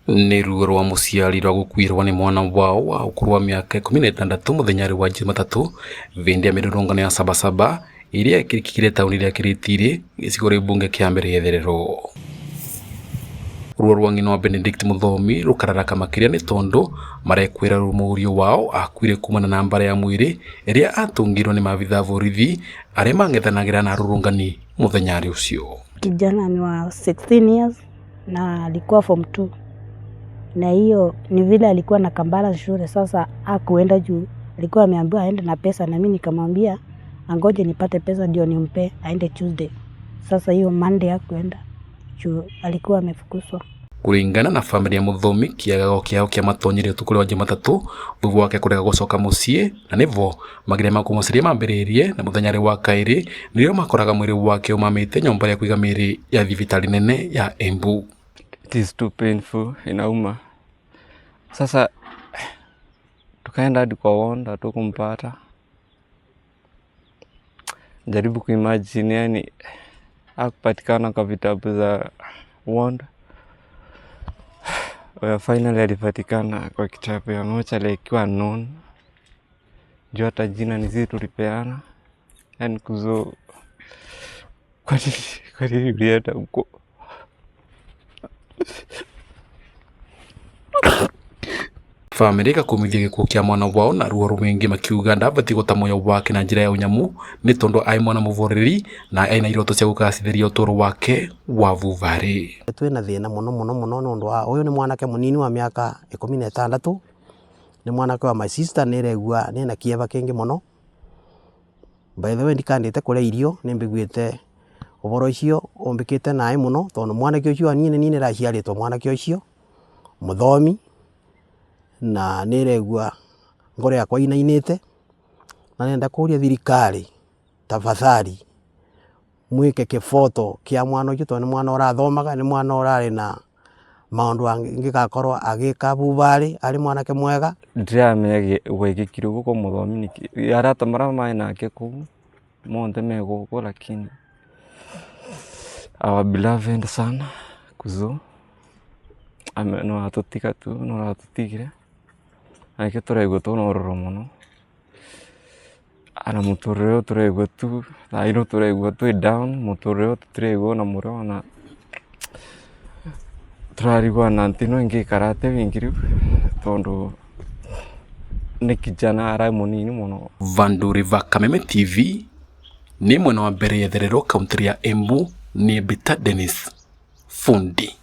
Nĩ ruo rwa mũciari rwa gũkuĩrwo nĩ mwana wao wa ũkũrũ wa mĩaka 16 mũthenya wa Jumatatũ hĩndĩ ya mĩrũrũngano ya Sabasaba ĩrĩa ĩkĩkire taũni ya Kiritiri gĩcigo mbunge kĩa mbere Gĩtherero. Ruo rwa ng'ina wa Benedict Mũthomi rũkararaka makĩria nĩ tondũ marekwĩra mũriũ wao akuire kumana na mbara ya mwĩrĩ ĩrĩa atũngirwo nĩ maabithaa borithi arĩa mang'ethanagĩra na arũrũngani mũthenya ũcio. Kijana ni wa 16 years na alikuwa form 2 na hiyo ni vile alikuwa na kambala shule. Sasa akuenda juu alikuwa ameambiwa aende na pesa, na mimi nikamwambia angoje nipate pesa ndio nimpe aende Tuesday. Sasa hiyo Monday hakuenda juu alikuwa amefukuzwa. Kũringana na bamĩrĩ ya Mũthomi, kĩagago kĩao kĩamatonyire ũtukũ wa Jumatatũ thutha wake kũrega gũcoka mũciĩ na nĩvo mageria ma kũmũcaria mambĩrĩirie na mũthenya wa kaĩrĩ nĩrĩo makoraga mwĩrĩ wake ũmamĩte nyũmba ya kũiga mĩĩrĩ ya thibitarĩ nene ya Embu. It is too painful, inauma. Sasa tukaenda hadi kwa ward hatukumpata. Jaribu kuimagine, yani hakupatikana kwa vitabu za ward. Well, finally alipatikana kwa kitabu ya mochari ikiwa known. Juu hata jina ni sisi tulipeana. Yani kuzo, kwa nini ulienda huko? Bamĩrĩ ĩgakũmithia gĩkuũ kĩa mwana wao na ruo rwingĩ makiuga ndabatiĩ gũta muoyo wake na njĩra ya ũnyamu nĩ tondũ aĩ mwana mũboreri na ena iroto cia gũgacĩrithia ũtũũro wake wa vuvarĩ. Twĩna thĩna mũno mũno mũno nĩ ũndũ wa ũyũ nĩ mwanake mũnini wa mĩaka 16, nĩ mwanake wa my sister, nĩ regua nĩna kĩeva kĩingĩ mũno. By the way, ndikandĩte kũrĩa irio, nĩ mbiguĩte ũhoro ũcio ũmbĩkĩte naĩ mũno tondũ mwanake ũcio niĩ nĩ niĩ ndĩraciarĩtwo mwanake ũcio mũthomi na nĩ regua ngoro yakwa inainĩte na nenda kũria thirikari tafadhali mwĩke kĩboto kĩa mwana ũcio tondũ nĩ mwana ũrathomaga, nĩ mwana ũrarĩ na maũndũ angĩgakorwo agĩka bubarĩ arĩ mwanake mwega. Ndiramenya gwekĩkire ũguo kwa Mũthomi nĩkĩ, arata marĩa marĩ nake kũu monthe me gũkũ, lakini our beloved son Kuzo no atũtiga tu, no aratũtigire na nĩkĩo tũraigua twĩna ũrũrũ mũno ana mũtũrĩre ũyũ tũraigua tu thaa ino tũraigua twĩ down, mũtũrĩre ũyũ tũtiraigua ona mũrĩo, ona tũrarigwo ona aunty ĩno ĩngĩikara atĩa wingi rĩu tondũ nĩ kijana arĩ mũnini mũno. Vanduri va Kameme TV nĩ mwena wa mbere Gĩtherero kaũntĩ ya Embu nĩ Mbita Dennis Fundi.